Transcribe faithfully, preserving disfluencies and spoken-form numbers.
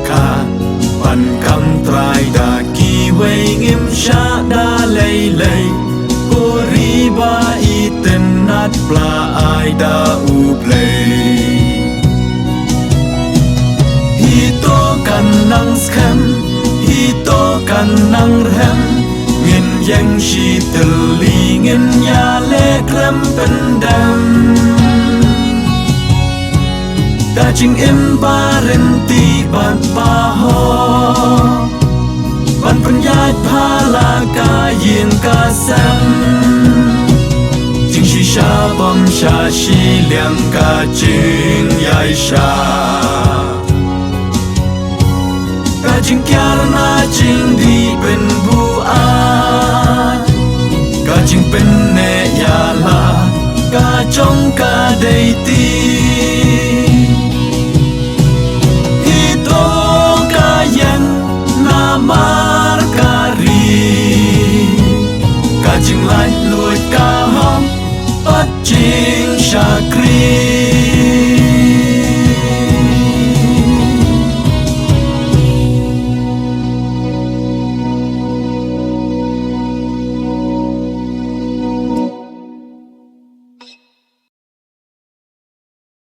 Ka pan kam Trai da kiwei, ngim shah da lei lei. Ko ri ba itynnad, pla ai da U Blei. Hi to kan nang skhem, hi to kan nang rhem. Ngin ïeng shi tylli, ngin ïaleh khlem pyndem. Da jingim ba ryntih bad ba hok, ban pynïaid pha la ka ïing ka sem. Jingshisha bym shah shiliang ka jingïaishah. Ka jingkiar na jingdih pynbuaid, ka jingpynneh ïaleh ka jong ka dei ti.